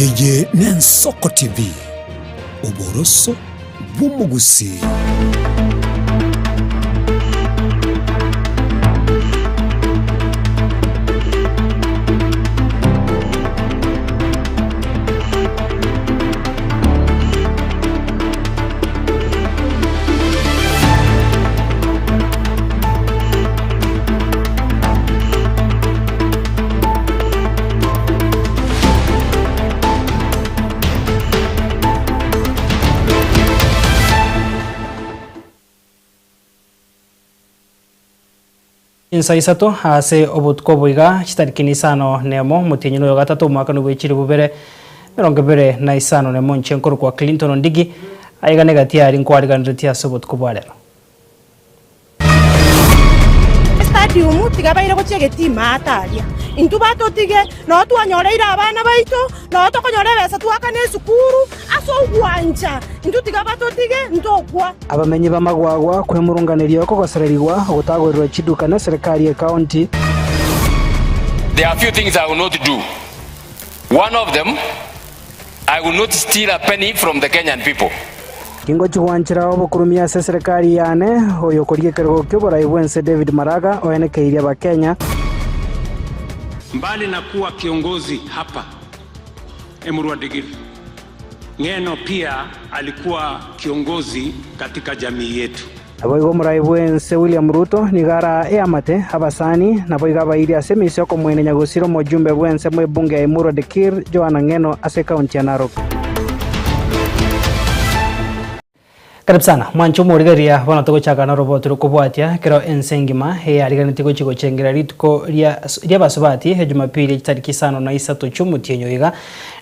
Eye n'Ensoko TV, oboroso bw'omogusii. Chinsa isato ase obotuko obo iga, chitariki nisano nemo, omotienyi noyo gatato omwakano bwe chilifu bibere emerongo ebere na isano nemo inche nkorokwa Clinton Ondigi, aiga negati aria nkwariganeretie ase obotuko bwa rero. Estadium tiga baire gochia egetima ata aria. Intwe batotige, noo twanyoreire abana baito, noo tokonyora ebesa twakane esukuru, ase ogwancha intwe tiga batotige ntokwa. Abamenyi b'amagwagwa kwemurunganeria okogosererigwa ogotagorirwa chiduka neserikari y'ecounty. There are few things I will not do. One of them, I will not steal a penny from the Kenyan people. Tingochi gwanchera obokurumia ase eserekari yane, oyo okoria ekerogo ki'oborai bw'ense David Maraga oenekeirie Abakenya. Mbali na kuwa kiongozi hapa Emurua Dikirr, Ng'eno pia alikuwa kiongozi katika jamii yetu. Naboigo omorai bw'ense William Ruto nigo araa eamate, abasani, naboigo abairi ase emisa y'okomoenia nyagosira omojumbe bw'ense mw'ebunge ya Emurua Dikirr Johana Ng'eno ase ekaunti ya Narok. Karibu sana mwanche omorigereria bono togochaka noroboti rokobwatia ekero ense engima eyariganetie gochia gochengera rituko ria ri'abasubati ejumapili echitariki isano na isato chi'omotienyi oiga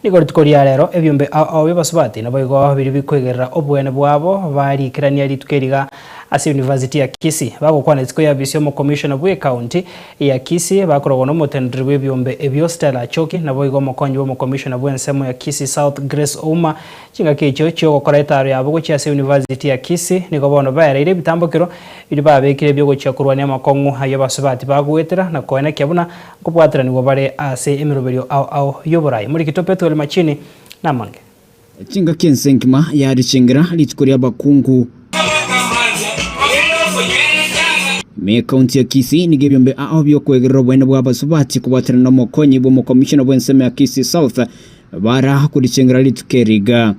Nigo rituko ria rero ebiombe ao ao bi'abasubati naboigo biria bikoigerera oboene bwabo bariikerania rituko eri iga ase University ya Kisii. Bagokwana isiko y'afisi y'omokomishona bw'ecounty ya Kisii bakorogwa nomoteneneri bw'ebiombe ebio Stella Achoki naboigo omokonyi bw'omokomishona bw'ensemo ya Kisii South Grace Ouma. Chingaki echio chi'ogokora etaaro yabo gochia ase University ya Kisii nigo bono baereire ebitambokero biria babekire biogochia korwania amakong'u ayio abasubati bagoetera na koenekia buna Nkobwateranigwa bare ase emeroberio ao ao y'oborai. Morikito Pethuel Machini namange. Chingaki ense engima yarichengera rituko ri'abakungu. Ime ekaunti ya Kisii nigo ebiombe ao bi'okwegerera oboene bw'abasubati kobwaterana n'omokonyi bw'omokomishona bw'ensemo ya Kisii South bara korichengera rituko eri iga.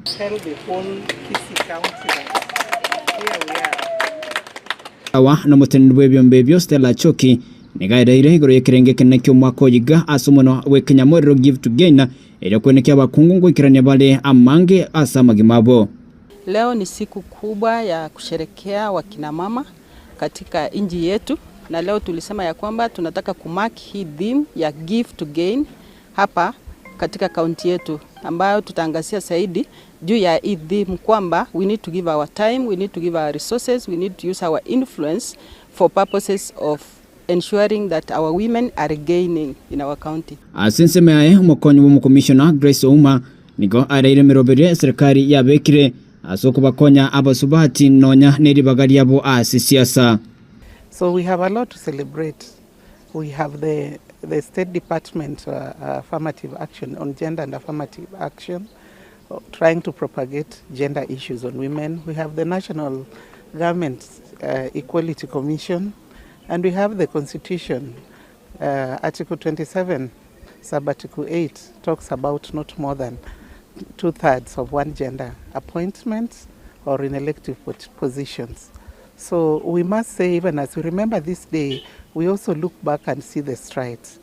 Awa nomoteneneri bw'ebiombe ebio Stella Achoki Nigo aereire igoro y'ekerengo ekenene ki'omwaka oyo iga ase omonwa bw'ekenyamorero Give to Gain, erio kwenekia abakungu ngoikerania bare amange ase amagima abo. Leo ni siku kubwa ya kusherekea wakina mama katika nchi yetu, na leo tulisema ya kwamba tunataka kumark hii theme ya give to gain hapa katika kaunti yetu, ambayo tutaangazia zaidi juu ya hii theme kwamba we need to give our time, we need to give our resources, we need to use our influence for purposes of ensuring that our women are gaining in our county. Ase ensemo yaye, omokonyi bw'omokomishona Grace Ouma nigo areire emeroberio eserikari yabekire ase okobakonya abasubati nonya neribaga riabo ase siasa. So we have a lot to celebrate. We have the, the State Department uh, Affirmative Action on Gender and Affirmative Action, uh, trying to propagate gender issues on women. We have the National Government uh, Equality Commission, and we have the Constitution, uh, Article 27, Sub-Article 8, talks about not more than two-thirds of one gender appointments or in elective positions. So we must say, even as we remember this day, we also look back and see the strides.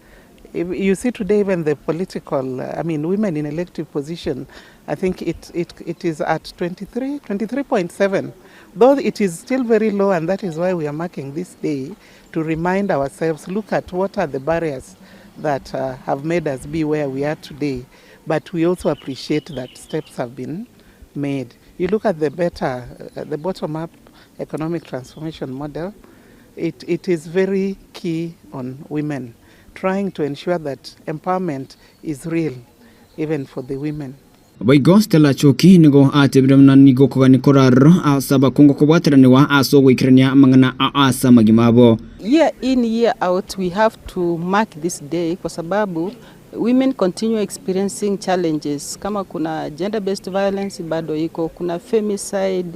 If you see today, even the political, I mean, women in elective position, I think it, it, it is at 23, 23.7, though it is still very low, and that is why we are marking this day to remind ourselves, look at what are the barriers that uh, have made us be where we are today. But we also appreciate that steps have been made. You look at the better, uh, the bottom-up economic transformation model, it, it is very key on women, trying to ensure that empowerment is real, even for the women. Boigo Stella Achoki nigo atebire buna nigo okogania kore aroro ase abakungu kobwateranigwa ase ogoikerania amang'ana ao ase amagima abo. Year in year out we have to mark this day kwa sababu. Women continue experiencing challenges kama kuna gender based violence bado iko, kuna femicide,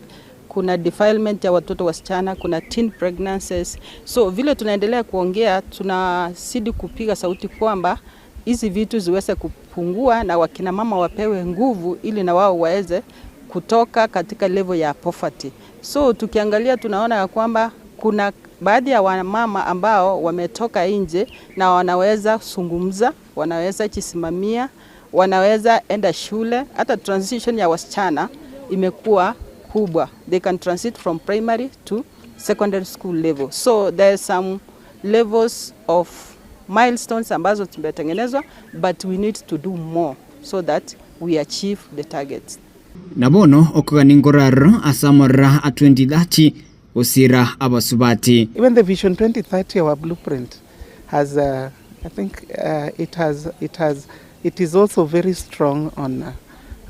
kuna defilement ya watoto wasichana, kuna teen pregnancies. So vile tunaendelea kuongea, tunazidi kupiga sauti kwamba hizi vitu ziweze kupungua na wakina mama wapewe nguvu ili na wao waweze kutoka katika level ya poverty. So tukiangalia tunaona ya kwamba kuna baadhi ya wamama ambao wametoka nje na wanaweza zungumza, wanaweza jisimamia, wanaweza enda shule. Hata transition ya wasichana imekuwa kubwa, they can transit from primary to secondary school level. So there are some levels of milestones ambazo tumetengenezwa, but we need to do more so that we achieve the targets. Na bono okogania nkoraroro ase amorora a 2030 gosira abasubati. Even the Vision 2030, our blueprint, has, uh, I think uh, it has, it has, it is also very strong on uh,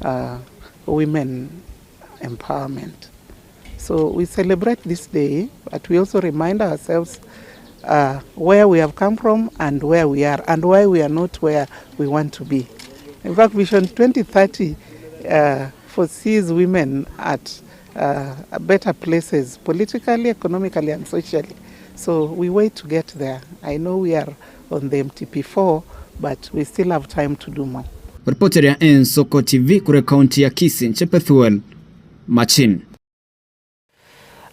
uh, women empowerment. So we celebrate this day, but we also remind ourselves uh, where we have come from and where we are and why we are not where we want to be. In fact, Vision 2030 uh, foresees women at uh, better places politically, economically, and socially. So we wait to get there. I know we are on the MTP4, but we still have time to do more. Reporter ya Ensoko TV kure county ya Kisii Nchepethuel Machin.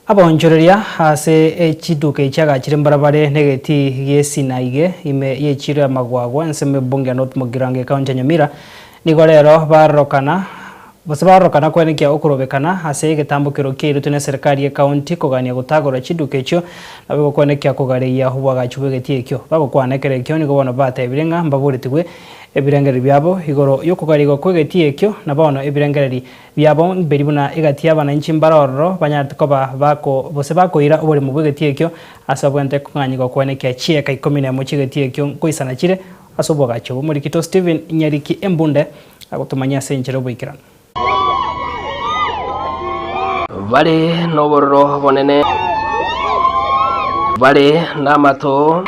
Abaonchoreria ase echiduka echiagachire mbarabare negetii giesinaige ime yechiro ya magwagwa ensemo ebunge ya North Mugirango ekaunti ya Nyamira nigo rero barorokana bose barorokana kwenekia okorobekana ase egetambokero kiairetwe na eserikari ya ekaunti kogania gotagora chiduka echio nabo gokwenekia kogareia obwagachi bwa egetii ekio. Bagokwana ekero ekio nigo bono batebire ng'a mbaboretigwe ebirengererio biabo igoro yokogarigwa kwa egetii ekio na bono ebirengereri biabo mberi buna egati y'abananchi mbare ororo banyarete koba bako gose bakoira oboremo bwa egetii ekio ase obwente kong'anyigwa kwenekia chieka ikomi na emo chi'egetii ekio nkoisana chire ase obogachi obo. Omorikito Stephen Nyariki Embunde agotomanyia ase enchera y'oboikeranu. Bare nobororo obonene, bare namato,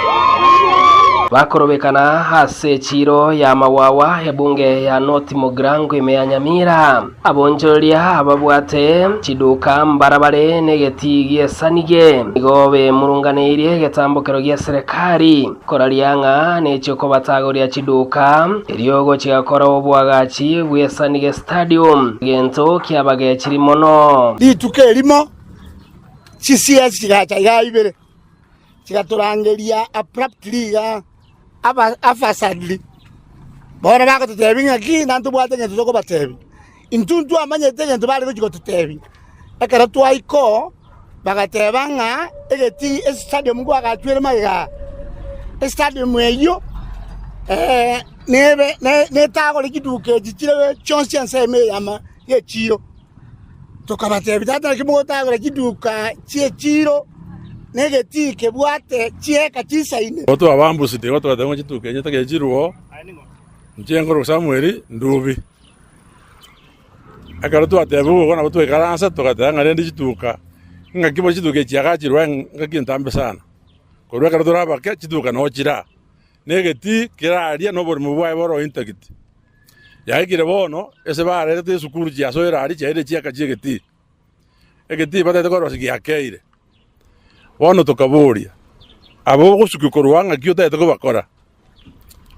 bakorobekana ase echiiro y'amagwagwa ebunge ya North Mugirango ime ya Nyamira. Abonchoreria ababwate chiduka mbarabare negetii gi'esanige nigo bemurunganeirie egetambokero gia serekari koraria ng'a nechio kobatagoria chiduka erio gochia gokora oboagachi bw'esanige stadium egento kiabagechiri mono. Rituko erimo chisiasi chigacha igaa ibere, chigatorangeria abruptly iga haphazardly. Bono bagototebia ng'aki na ntobwate egento tokobatebia. Intwe ntwamanyete egento bare gochia gototebia. Ekero twaika oo, bagateba ng'a egetii estadium nkoagachwa magega aa. Estadium eyio nebe netagore chiduka echi chire chionsi ensemo eye ama y'echiiro. Tokabatebia, Tata naki mogotagora chiduka chi'echiiro na egetii kebwate chieka chisaine? Igo twabambusete, igo twabatebia ng'a chituka enye tagete chiruo, inche nkorokwa Samuel Ndubi. Ekero twatebigwe igo nabo twaikaransa togateba ng'a rende chituka, ng'aki bono chituka echi chiagachirwe ng'aki entambe sana. Korwa ekero tore abake chituka noo chire aa, na egetii kere aria na oboremo bwaye boro intact. Yaikire bono ase barerete esukuru chiasoire aria chiaire chiaka chi'egetii, egetii batagete korosia giakeire. Bono tokaboria, Aba ogosukia korwa ng'aki otagete kobakora?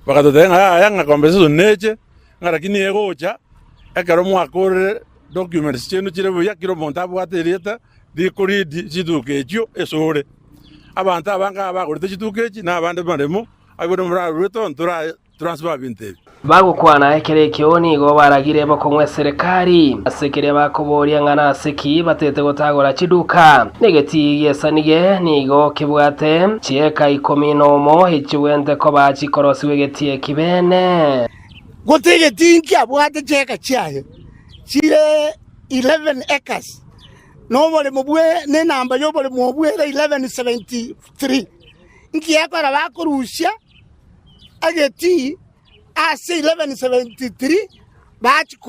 Bagatotebia ng'a yaya ng'a compensation neche, ng'a lakini egocha ekero mwakorire documents chiaino chire buya kera omonto abwate erieta rikoridi chituka echio esore. Abanto abange aba bagorete chituka echi na abande baremo, abwo morarue tontora transfer binto ebi. Bagokwana ekero ekio nigo baragire bokong'u eserekari ase keria bakoboria ng'a nase ki batete gotagora chiduka. Negetii gi'esanige nigo kebwate chieka ikomi nomo echigwente koba chikorosigwa egetii eki bene. Gose egetii nkiabwate chieka chiaye chire 11 acres, na oboremo bwe nenamba y'oboremo obwo ere 1173. Nkiakora bakorusia egetii ase 1173 bachia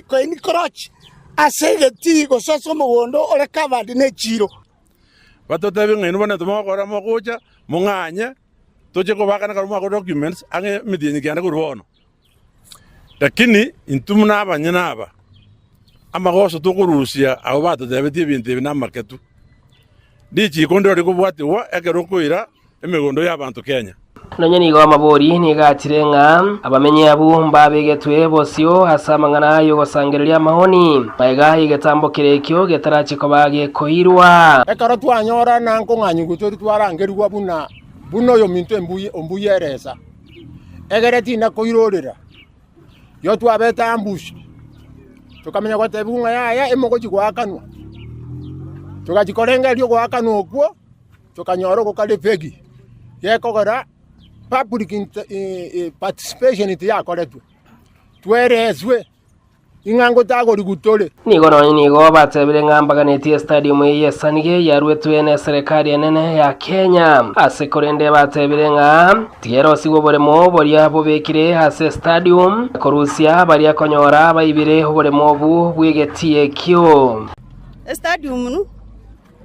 koencroach ase egetii gose ase omogondo ore covered ne chiiro. Batotebie ng'a inwe bono timogokora mogocha mong'anye toche kobakana ekero mwakora documents ang'e emetienyi kianda korwa bono. Lakini intwe buna abanyene aba, amagoso tokorusia abwo batotebetie ebinto ebi namaketu. Richiiko ndiro rikobwatigwa ekero okoira emegondo y'abanto Kenya. Nonya nigo amabori nigo achire ng'a abamenyi abwo mbabegetwe bosio ase amang'ana y'ogosangereria amaoni, magega y'egetambo keria ekio getarachie koba gekoirwa. Ekero twanyora na nkong'anyigwa tori twarangerigwa buna buna oyominto ombuya eresa, egere tinakoirorera, igo twabete ambush, tokamanya gotebiwa ng'a yaya emogochi goakanwa. Togachia korengereria ogoakanwa okwo. tokanyora ogokora efegi gekogera public participation tiyakoretwe, twereswe ing'a ngotagorigwa tore. Nigo nonye nigo batebire ng'a mbaganetie estadium eye y'Esanige yaruetwe n'eserekari enene ya Kenya. Ase korende batebire ng'a tiyerosiwe oboremo boria bobekire ase estadium korusia baria konyora baibire oboremo obwo bw'egetii ekio. Estadium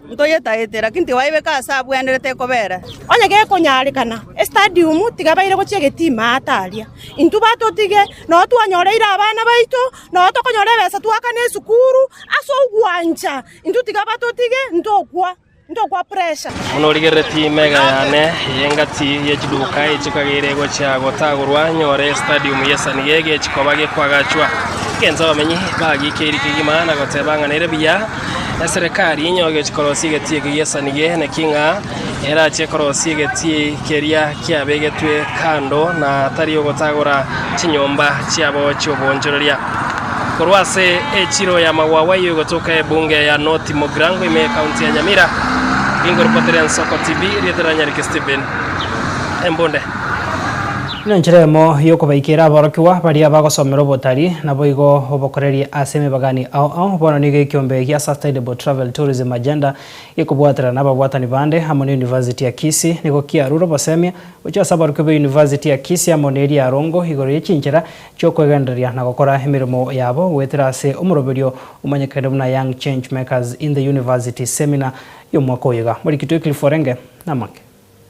Ntoyetaete, lakini tiwaibeka aase abwenerete kobera. Onye gekonyarekana, estadium tiga baire gochia egetima ata aria. Intwe batotige, noo twanyoreire abana baito, noo tokonyora ebesa twakane esukuru, ase ogwancha intwe tiga batotige ntokwa, ntokwa pressure. Buna origereretie mega yane y'engati ye chiduka echikageire gochia gotagorwa, nyore estadium y'Esanige egechikoba gekoagachwa. Egento abamenyi bagikeiri kegima na goteba ng'a nere buya. Eserekari inyoge gochia korosia egetii eke gi'esani naki ng'a erachie korosia egetii keria kiabegetwe kando na tari ogotagora chinyomba chiabo chi'oboonchoreria. Korwa ase echiro y'amagwagwa eyio egotoka ebunge ya North Mugirango ime y'ekaunti ya Nyamira, Ginkoripotera Ensoko TV, erieta ria Nyariki Stephen Embunde. Nenchera eyemo y'okobaikera aborokigwa baria bagosomera obotari, naboigo obokoreria ase emebagani ao ao. Bono nigo ekiombe gia Sustainable Travel Tourism Agenda gekobwaterana nababwatani bande amo ne University ya Kisii nigo kiarure obosemia gochia ase aborokigwa be University ya Kisii amo neria Rongo igoro ye chinchera chiokwegendereria na gokora emeremo yabo goetera ase omoroberio omanyekaine buna Young Change Makers in the University Seminar y'omwaka oyo iga. Morikitwe Wycliffe Orenge namake.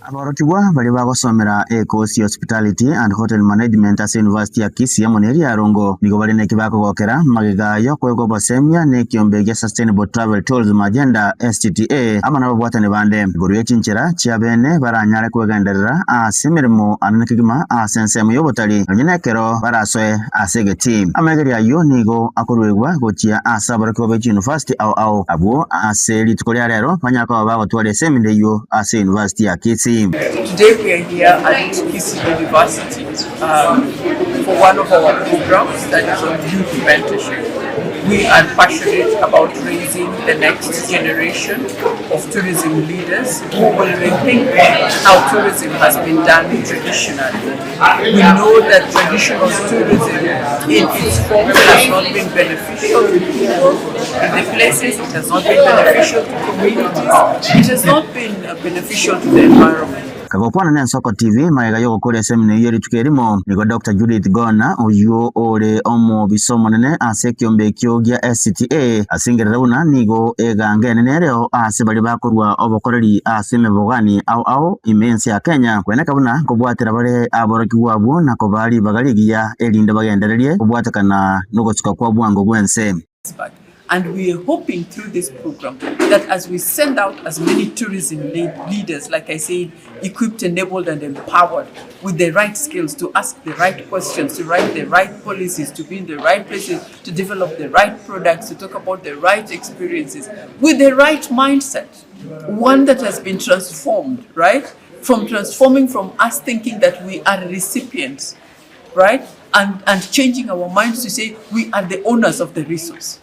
Aborokigwa baria bagosomera ekosi ya Hospitality and Hotel Management ase University ya Kisii amo neria ya Rongo nigo bare neki bakogokera magega y'okoegwa obosemia nekiombe gia Sustainable Travel Tourism Agenda, STTA, amo nababwatani bande igoro ye chinchera chiabene baranyare kwegenderera ase emeremo anene kegima ase ensemo y'obotari nonye nekero barasoe ase egetii. Amaigerio ayio nigo akoruegwa gochia ase aborokigwa be chiyunivasiti ao ao abwo ase rituko ria rero banyare koba bagotwara esemina eyio ase University ya Kisii. Today we are here at Kisii University um, for one of our programs that is on youth mentorship. We are passionate about raising the next generation of tourism leaders who will rethink how tourism has been done traditionally. We know that traditional tourism in its form has not been beneficial to people in the places, it has not been beneficial to communities, it has not been beneficial to the environment. Kagokwana n'Ensoko TV magega y'ogokora esemina eyio rituko erimo, nigo Doctor Judith Gona oyio ore omobisa omonene ase ekiombe ekio gia SCTA asengerera buna nigo eganga enene ereo ase baria bakorua obokoreri ase emebogani ao ao ime ense ya Kenya kweneka buna nkobwatera bare aborokigwa abwo na kobaa ribaga rigiya erinde bagendererie kobwatekana nogosuka kwa bwango bw'ense. And we are hoping through this program that as we send out as many tourism leaders, like I said, equipped, enabled, and empowered with the right skills to ask the right questions, to write the right policies, to be in the right places, to develop the right products, to talk about the right experiences, with the right mindset, one that has been transformed, right? From transforming from us thinking that we are recipients, right? And, and changing our minds to say we are the owners of the resource.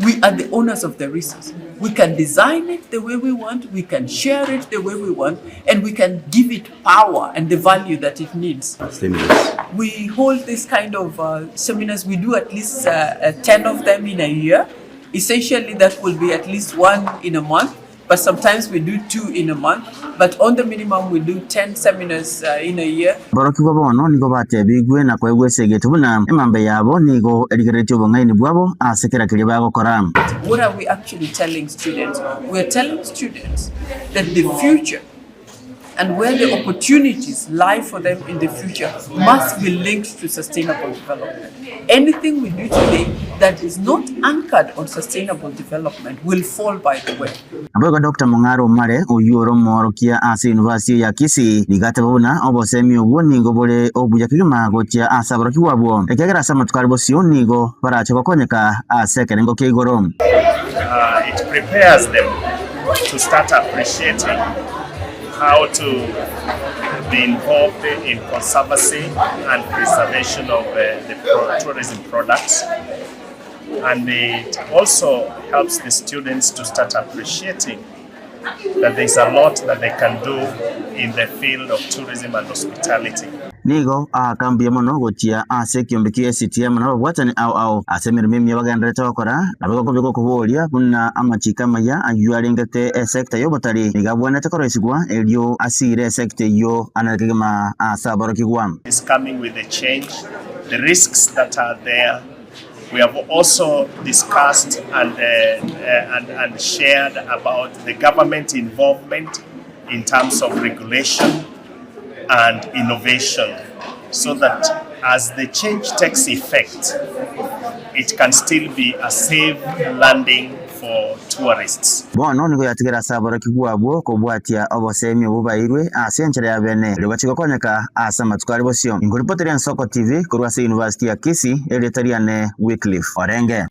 We are the owners of the resource. We can design it the way we want, we can share it the way we want, and we can give it power and the value that it needs. Seminars. We hold this kind of uh, seminars, we do at least uh, uh, 10 of them in a year. Essentially, that will be at least one in a month but sometimes we do two in a month but on the minimum we do 10 seminars uh, in a year. Aborokigwa bono nigo batebigwe na koegwa esegete buna emambe yabo nigo erigereretie obong'aini bwabo ase kera keria bagokora. What are we actually telling students? We are telling students that the future. and where the opportunities lie for them in the future must be linked to sustainable development. Anything we do today that is not anchored on sustainable development will fall by the way. Naboigo Doctor Mong'are Omare, oyio ore omoorokia ase University ya Kisii, nigo ateba buna obosemi obwo nigo bore obuya kegima gochia ase aborokigwa abwo, ekiagera ase amatuko are bosio nigo barache gokonyeka ase ekerengo kia igoro. It prepares them to start appreciating how to be involved in conservancy and preservation of the tourism products and it also helps the students to start appreciating that there is a lot that they can do in the field of tourism and hospitality. Nigo aaka mbuya mono gochia ase ekiombe kia ACTM na ababwatani ao ao ase emeremo emiya bagendererete gokora, naboigo kobeka okoboria buna amachiko amaya ayio arengete esecta y'obotari nigo abwenerete koroisigwa erio asiire esecta eyio anare kegima ase aborokigwa. Is coming with the change, the risks that are there. We have also discussed and, and, and shared about the government involvement in terms of regulation and innovation so that as the change takes effect it can still be a safe landing for tourists. Bono nigo yatigera ase aborokigwa abwo kobwatia oboseemi obwo baeirwe ase enchera ya bene, erio bachie gokonyeka ase amatuko are bosio. Inkoripoteria Ensoko TV korwa ase University ya Kisii, erieta riane Wycliffe Orenge.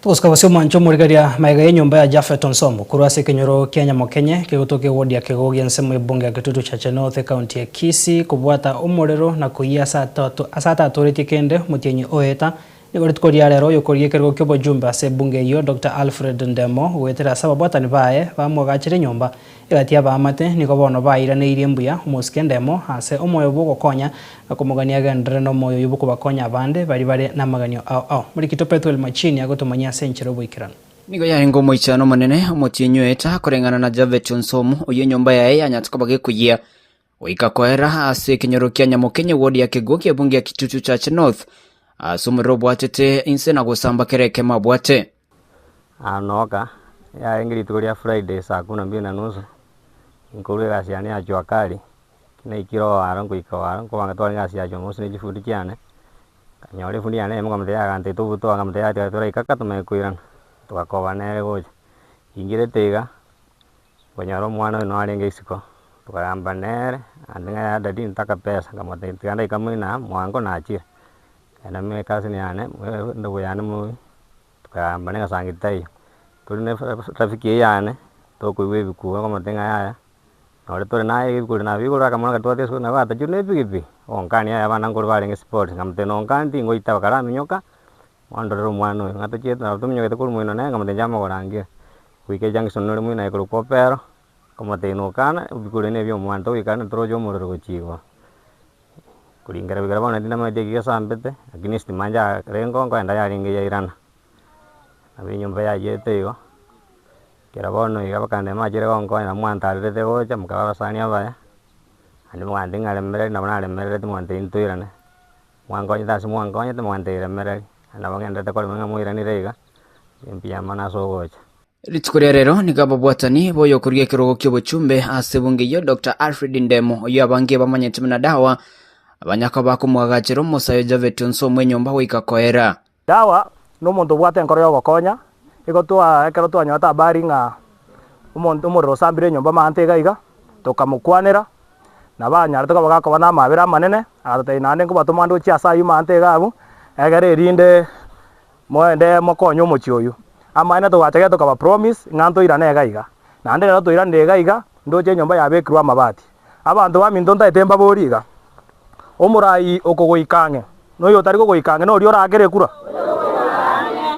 Togosika gose omwancho omorigereria magega y'enyomba ya Japhet Onsomo korwa ase ekenyoro kia Nyamokenye kegotoka ewodi ya Kegogi ensemo y'ebunge ya Kitutu Chache North ecounty ya Kisii kobwata omorero na koyia ase ase atatoretie kende omotienyi oeta. Nigo rituko ria rero oyokorigia ekerogo ki'obojumbe ase ebunge eyio Doctor Alfred Ndemo goetera ase ababwatani baye bamwagachere enyomba Egati y'abaamate nigo bono bairaneirie mbuya omosike ndemo ase omoyo bw'ogokonya na komogania agenderere nomoyo oyio bw'okobakonya abande baria bare namaganio ao ao. Morikito Pethuel Machini agotomanyia ase enchera oboikeranu. Nigo yarenge omoichano omonene omotienyi oeta koreng'ana na Japhet Onsomu, oyio enyomba yaye yanyate koba gekoyia goika koera ase ekenyoro kia Nyamokenye ward ya Kegogi ebunge ya Kitutu Chache North ase omorero obwatete inse na gosamba kera ekemo abwate. Anoka, yarenge rituko ria Friday saa kumi na mbili na nusu, nkorwa egasi yane ya jua kali, naikire oaro nkoika oaro, nkobanga twarenge egasi ya jumamosi na chifundi chiane, nkanyora efundi yane eyemo nkamotebia yaya gantete obutoa nkamotebia yaya tiga toraika aka tomanye koirana, togakoba nere gocha. Ingirete iga, nkonyora omwana oyo narenge isiko, tokagamba nere, ande ng'a yaya daddy ntaka pesa, nkamotebia tiga ndaika moino aa mwango nachire, nkagenda na ecousin yane, endugu yane mobi. Tokagamba negesangi taiyo, tore na traffic eye yane, tokoigwa ebikuba okomotebia ng'a yaya, nore tore naye ebikuri nabigoro akamwana karia twatebia esukuru nabo atachire na epikipiki, ogonkania yaya abana nkore barenge sports, nkamotebia nonkani tingoitaba karaminyoka, ondorere omwana oyo, ng'a tochiete nabo tominyokete korwa moino nere nkamotebia inche amagoro angire, goika ejunction nore moino aye korokwa opero, nkamotebia nokana ebikuri na ebia omwana togoikana toroche omorero gochia igoro. Koringera goikera bono tindamanyeti eki gesambete, lakini estima njarenge nkoenda yarenge yairana, nabo enyomba yayiete igo, ekero bono iga bakandebia mwachire gonkonya nabo mwantarerete gocha mokaba abasani abaya, naende mwantebi ng'a remereri nabo naremerereti mwantebi ntoirane, mwankonyete ase mwankonyete mwantebi remereri, naende nabo ngendererete korema ng'a moiranire iga, mbuya mono ase ogocha. Rituko ria rero nigo ababwatani b'oyokorugia ekerogo ki'obochumbe ase ebunge eyio Doctor Alfred Ndemo oyio abange bamanyete buna Dawa abanyaka bakomoagachera omosayo Japhet Onsomu enyomba goika koera. Dawa nomonto obwate enkoro y'ogokonya, igo twa ekero twanyorete habari ng'a omonto omorero osambire enyomba amaante iga iga, tokamokwanera, nabo anyarete koba gakoba na amabera amanene, agatotebia naende nkobatoma nde gochia ase aywo maante iga abwo, egere erinde Moende mokonye omochie oyio. Amaene togachagete tokaba promise ng'a ntoirane iga iga. Naende rero toiranire iga iga, ndoche enyomba yabekirwe amabati. Abanto baminto ntaete mbaborie iga, Omorai okogoika ang'e, na oyo otari kogoika ang'e noria oraakere ekura?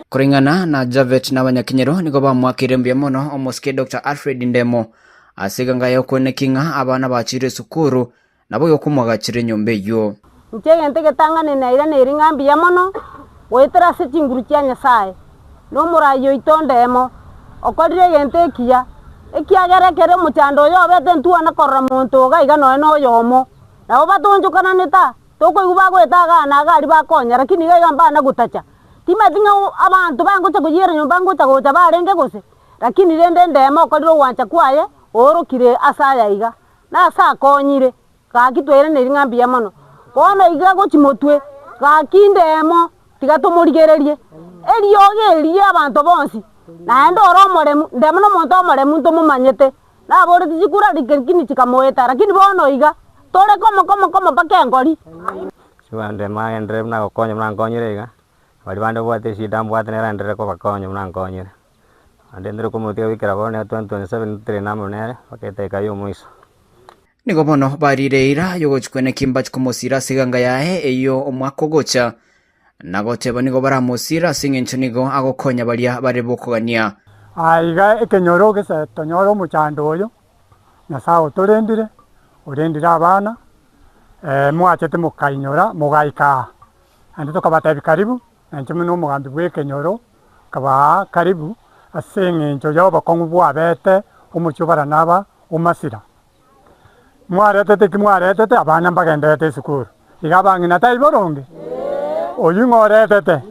Koreng'ana na Japhet na abanyakenyoro nigo bamoakeire mbuya mono omosike Doctor Alfred Ndemo ase eganga y'okoenekia ng'a abana bachire esukuru Naboigo komwagachire enyomba eyio. Inche egento egetang'ani nairaneirie ng'a mbuya mono goetera ase chinguru chia Nyasae, na omoraai oito ndemo, okorire egento ekiya, ekiagera ekero omochando oyo obete ntwana korora monto iga iga nonya na oyomo. Nabo batonchokananete aa, tokoigwa bagoeta igaa na iga aria bakonya, lakini iga iga mbana gotacha. Timanyeti ng'a abanto bangocha koyiera nyomba ngocha gocha barenge gose? Lakini rende ndemo okorire ogwancha kwaye, oorokire ase aya iga, na ase akonyire, gaki twairaneirie ng'a mbuya mono. Bono iga gochia motwe, gaki ndemo, tiga tomorigererie, eriogi eri ri'abanto bonsi, naende ore omoremu, ndemo nomonto omoremu ntomomanyete, naboretie chikura lakini chikamoeta, lakini bono iga, tore komo komo komo mpaka engori. Chibande magenderere buna gokonya buna nkonyire iga, baria bande babwate eshida mbwate nere aenderere kobakonya buna nkonyire. Naende ndire komotiga goikera bono nere 2027 ntotenene amo nere mpaka edageka ya omoiso. Nigo bono barire eira y'ogochia kwene kimbachi komosiira ase eganga yaye eyio omwaka ogocha, na goteba nigo baramosiire ase engencho nigo agokonya baria bare bokogania. Aiga ekenyoro gese tonyore omochando oyo, Nyasae otorendire, orendire abana, mwachete mokainyora mogaika aa, naende tokabatebia karibu, na inche buna omogambi bw'ekenyoro, nkabaa karibu ase eng'encho y'obokong'u bwabete omochie o Baranaba o Masira. Mwaretete ki mwaretete? Abana mbagenderete esukuru. Iga abang'ina tai boronge? Oyio ng'o oretete?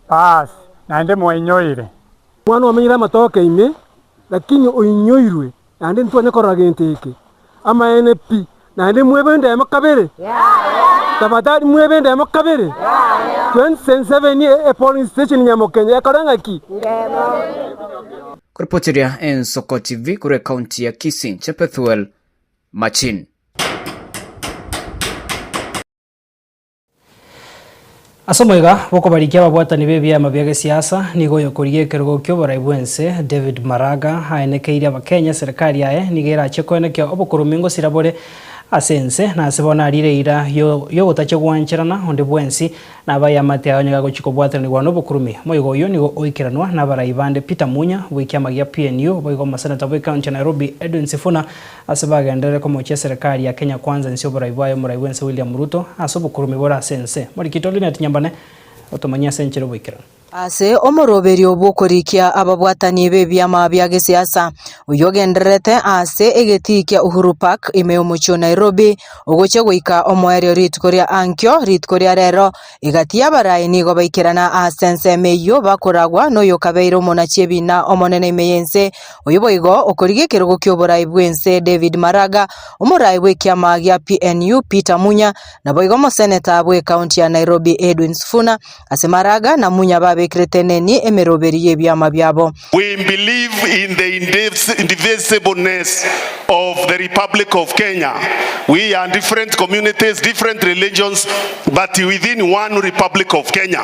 Baas, naende mwainyoire. Omwana omenyire amatoke ime, lakini oinyoirwe, naende ntitwanya korora gento eke. Amaene pi, naende mwebe endemo kabere? Tafadhali mwebe endemo kabere? 2027 e polling station Nyamokenye ekore ng'aki? Koripoteria Ensoko TV korwa ekaunti ya Kisii, inche Pethuel Machin. Ase omoiga bw'okobarikia ababwatani b'ebiama bia gesiasa, nigo oyokorigia ekerogo ki'oborai bw'ense, David Maraga, aenekeirie Abakenya eserekari yaye nigo erachie koenekia obokorumi ngosira bore ase ense, na ase bono arire eira y'ogotacha gwancherana onde bwensi na abayamate aye onye gagochia kobwatanigwa nobokurumi. Omoigo oyio nigo oikeranwa nabarai bande Peter Munya bw'ekiama gia PNU boigo omoseneta bw'ecounty ya Nairobi Edwin Sifuna Ase bagenderere komochia eserekari ya Kenya Kwanza inse y'oborai bwaye omorai bw'ense William Ruto ase obokurumi bore ase ense. Morikito Linet Nyambane otomanyie ase enchera oboikeranu. Ase omoroberio bw'okorikia ababwatani b'ebiama bia gesiasa, oyio ogendererete ase egetii kia Uhuru Park ime y'omochie o Nairobi, ogochia goika omoerio rituko ria ankio rituko ria rero, egati y'abarai nigo baikerana ase ensemo eyio bakoragwa noyokabeire omonachi ebina omonene ime y'ense Oyo boigo okorigia ekerogo ki'oborai bw'ense David Maraga, omorai bw'ekiama gia PNU Peter Munya, naboigo omoseneta bw'ecounty ya Nairobi Edwin Sifuna, ase Maraga na Munya babekerete neni emeroberi y'ebiama biabo. We believe in the indivisibleness of the Republic of Kenya. We are different communities, different religions, but within one Republic of Kenya.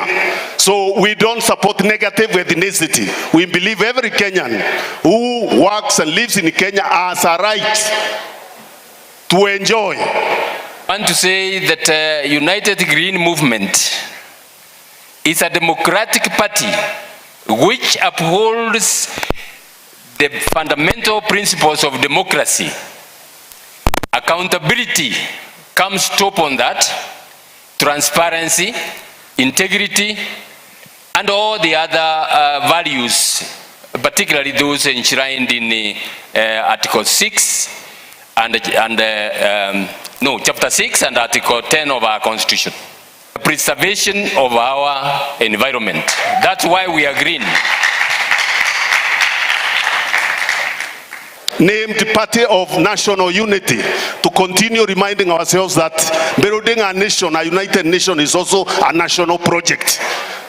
So we don't support negative ethnicity. We believe every Kenyan who works and lives in Kenya has a right to enjoy. I want to say that uh, United Green Movement is a democratic party which upholds the fundamental principles of democracy. Accountability comes top on that, transparency, integrity, and all the other uh, values, particularly those enshrined in uh, Article 6 and, and uh, um, no, Chapter 6 and Article 10 of our Constitution. Preservation of our environment. That's why we are green. Named Party of National Unity to continue reminding ourselves that building a nation, a united nation, is also a national project.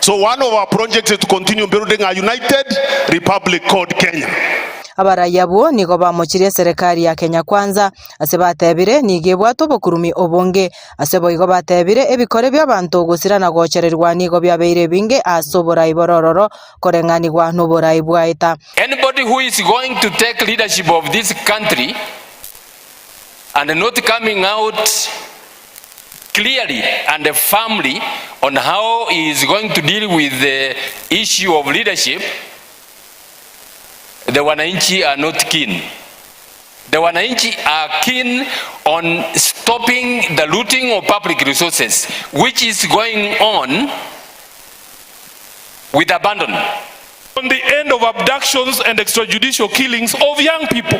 So one of our projects is to continue building a united republic called Kenya. Abarai abwo nigo bamochirie eserekari ya Kenya Kwanza ase batebire nigo ebwate obokurumi obonge. Ase boigo batebire ebikore bi'abanto gosira na gochererigwa nigo biabeire ebinge ase oborai borororo koreng'anigwa noborai bwaeta. Anybody who is going to take leadership of this country and not coming out clearly and firmly on how he is going to deal with the issue of leadership, the wananchi are not keen. The wananchi are keen on stopping the looting of public resources, which is going on with abandon. On the end of abductions and extrajudicial killings of young people.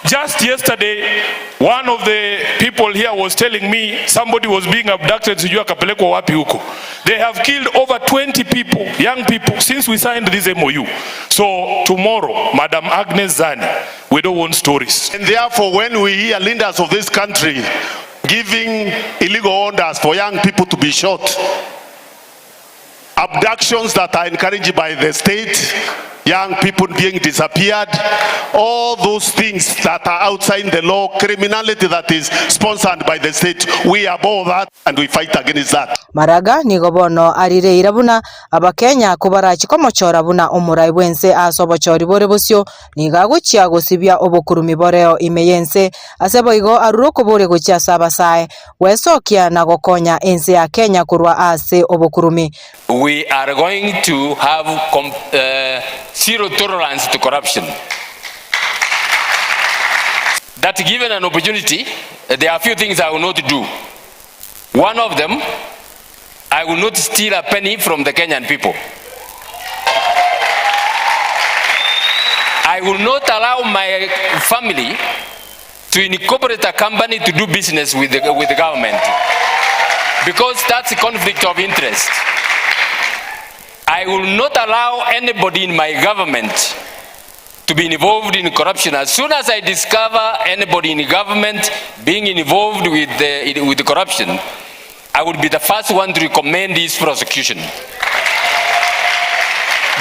Just yesterday, one of the people here was telling me somebody was being abducted, sijui akapelekwa wapi huko. They have killed over 20 people, young people, since we signed this MOU. So tomorrow, Madam Agnes Zani, we don't want stories. And therefore, when we hear leaders of this country giving illegal orders for young people to be shot, abductions that are encouraged by the state, young people being disappeared, all those things that are outside the law, criminality that is sponsored by the state, we abhor that and we fight against that. Maraga nigo bono arire eira buna Abakenya kobarachie komochora buna omorai bw'ense ase obochori bore bosio, nigo agochia gosibia obokurumi boreo ime y'ense. Ase boigo arure okoboria gochia ase abasae, gwesokia na gokonya ense ya Kenya korwa ase obokurumi. We are going to have zero tolerance to corruption. That given an opportunity, there are few things I will not do. One of them, I will not steal a penny from the Kenyan people. I will not allow my family to incorporate a company to do business with the, with the government because that's a conflict of interest. I will not allow anybody in my government to be involved in corruption. As soon as I discover anybody in government being involved with the, with the corruption, I will be the first one to recommend his prosecution.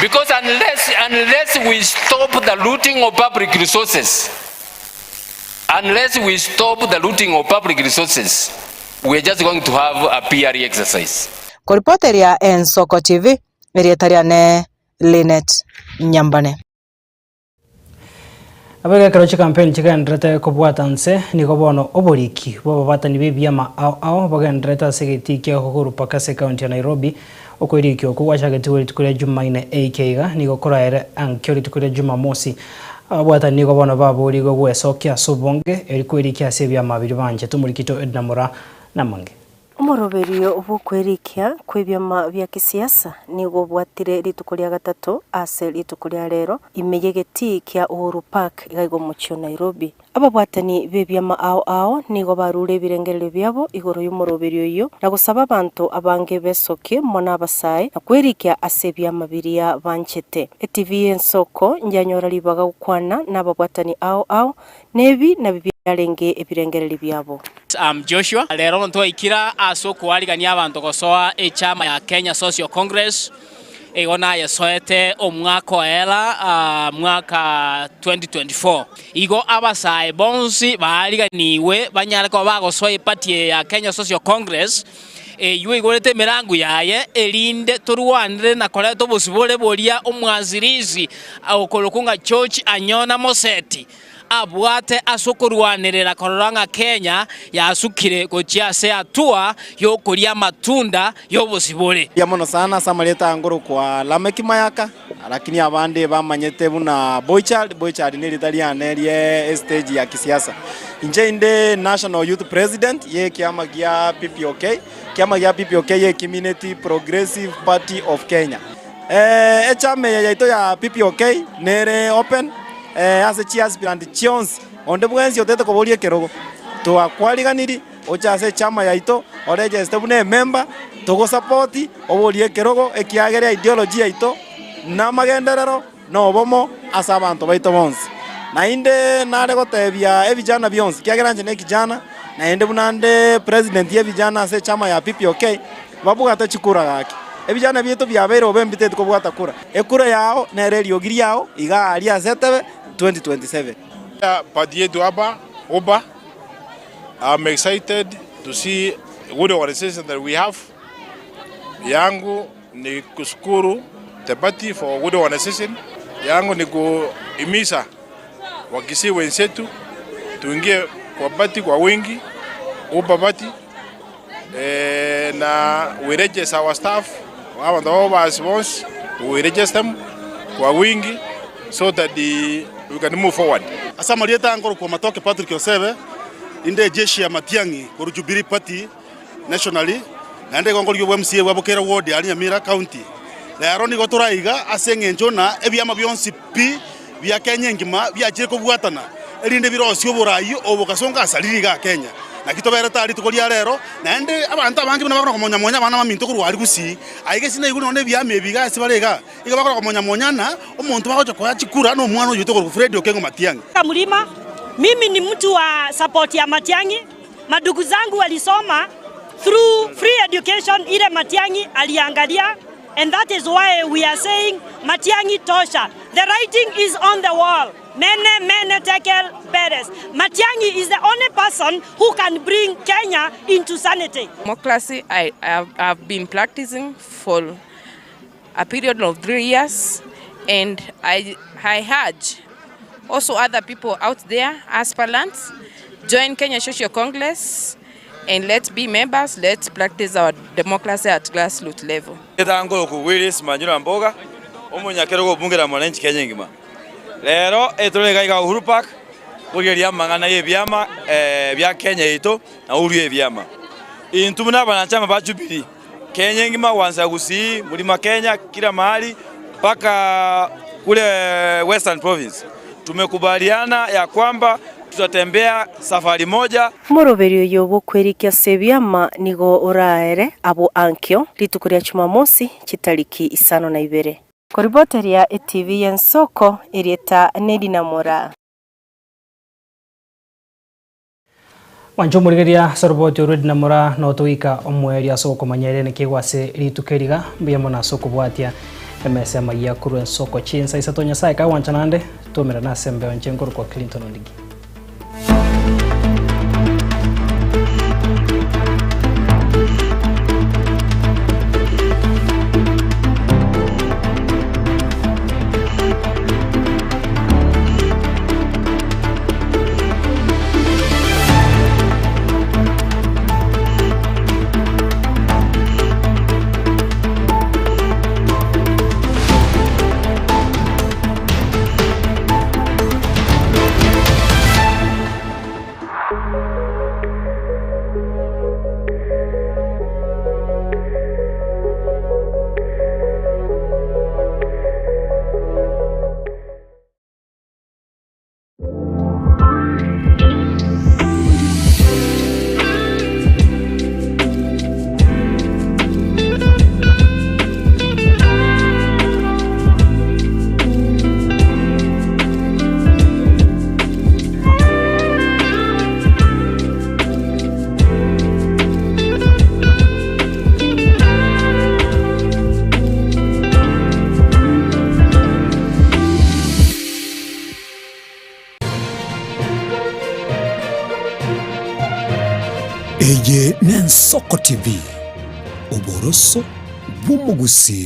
Because unless, unless we stop the looting of public resources, unless we stop the looting of public resources, we are just going to have a PR exercise. Koripoteria Ensoko TV, erieta riane Linet Nyambane. Abaiga ekero chikampeni chigendererete kobwata nse, nigo bono oboriki bw'ababatani b'ebiama ao ao bogendererete ase egetii kia Uhuru Park ase ekaunti ya Nairobi. Okoirikia okwo gwachagetigwe rituko ria Jumaine eike iga nigo koraere ankio rituko ria Jumamosi. Ababwatani nigo bono baborigwe gwesokia ase obonge eri kwerikia ase ebiama biria banchete omorikito Edna Moraa namange. Omoroberio bw'okwerikia kw'ebiama bia kisiasa nigo obwatire rituko ria gatato ase rituko ria rero ime y'egetii kia Uhuru Park iga iga omochie o Nairobi. Ababwatani b'ebiama ao ao nigo barure ebirengererio biabo igoro y'omoroberio oyio na gosaba abanto abange besokie mono abasae na kwerikia ase ebiama biria banchete. Etv y'ensoko yanyora ribaga gokwana nababwatani ao ao Nebi nabio biarenge ebirengererio biabo. I'm Joshua. Rero ntwaikire ase okoarigania abanto gosoa echama ya Kenya Social Congress. Igo nayesoete omwaka oera mwaka 2024. Igo abasae bonsi baariganigwe banyare koba bagosoa eparty eye ya Kenya Social Congress eywo eigorete emerango yaye erinde torwanere na koreta obosibore boria omwanzirisi okorokwa ng'a George Anyona Moseti abwate ase okorwanerera korora ng'a Kenya yasukire gochia ase hatua y'okoria amatunda y'obosibore. Mbuya mono sana ase amarieta aya nkorokwa Lameck Mayaka, lakini abande bamanyete buna Boychild, Boychild nerieta riane rie estage ya kisiasa. Inche inde National Youth President ye ekiama gia PPOK, ekiama gia PPOK ekimineti Progressive Party of Kenya. Echama eye yaito ya PPOK nere open ase chiaspirant chionsi, onde bwensi otagete koboria ekerogo, twakwariganirie oche ase echama yaito oregeste buna emember, togosapoti oborie ekerogo ekiagera ideology yaito na amagenderero na obomo ase abanto baito bonsi. Naende nare gotebia ebijana bionsi, ekiagera inche nekijana, naende buna nde president ye vijana ase echama ya PPOK, babwate chikura gaki. Ebijana biaito biabeire bobe mbiteti kobwata kura. Ekura yao nere eriogi riao iga aria ase etebe 2027. Party yetu hapa UPA. I'm excited to see good organization that we have. Yangu ni kushukuru the party for good organization. Yangu ni kuhimiza Wakisii wenzetu tuingie kwa party kwa wingi, UPA party eh, na we register our staff abanto babo basi bonsi we register them kwa wingi so that the, we can move forward. Ase amarieta nkorokwa Matoke Patrick Osebe, inde ejeshi ya Matiang'i korwa Jubilee Party nationally, naende igo nkorigia obwa MCA bwa Bokera Ward aria Nyamira County. Rero nigo tore aiga ase eng'encho ng'a ebiama bionsi pi bia Kenya engima biachire kobwatana. erinde birosie oboraai obo kasongo asarire igaa Kenya. Naki toberete aa rituko ria rero, naende abanto abange buna bakona komonya-monya abana baminto korwa aria gusii, aiga ase naigure nonya ebiama ebi iga ase bare igaa, iga bakona komonya-monya ng'a omonto bagocha koa chikura na omwana oyoito okorokwa Fred Okengo Matiang'i. Mlima, mimi ni mtu wa support ya Matiang'i, madugu zangu walisoma through free education ile Matiang'i aliangalia and that is why we are saying Matiang'i tosha, the writing is on the wall. Mene, mene, tekel, peres. Matiang'i is the only person who can bring Kenya into sanity. Democracy I have, have been practicing for a period of 3 years and I, I urge also other people out there, aspirants, join Kenya Social Congress and let's be members, let's practice our democracy at grassroots level. Etangoroku Willis Manyura Mboga, omonyakerogo obunge la Mwananchi Kenya engima. Rero etore iga iga Uhuru Park korigereria amang'ana y'ebiama bia Kenya yaito na uhuru y'ebiama. Intwe buna abanachama ba Jubilee Kenya engima gwansa Gusii, Mlima Kenya, kila mahali mpaka kule Western Province tumekubaliana ya kwamba tutatembea safari moja. Omoroberi oyo bw'okwerikia ase ebiama nigo oraere abwo ankio, rituko ria Jumamosi, chitariki isano na ibere. Koriboteria etibi y'ensoko erieta nedinamora. Mwanche omorigereria ase oroboti orwo Edinamora notogoika omoerio ase ogokomanya ere nekegwa ase rituko eri iga. Mbuya mono ase okobwatia emesa y'amayia korwa ensoko chinsa isato Nyasae kagwancha naende twaumerane ase embeo inche nkorokwa Clinton Ondigi. Eye n'Ensoko TV, oboroso bw'omogusii.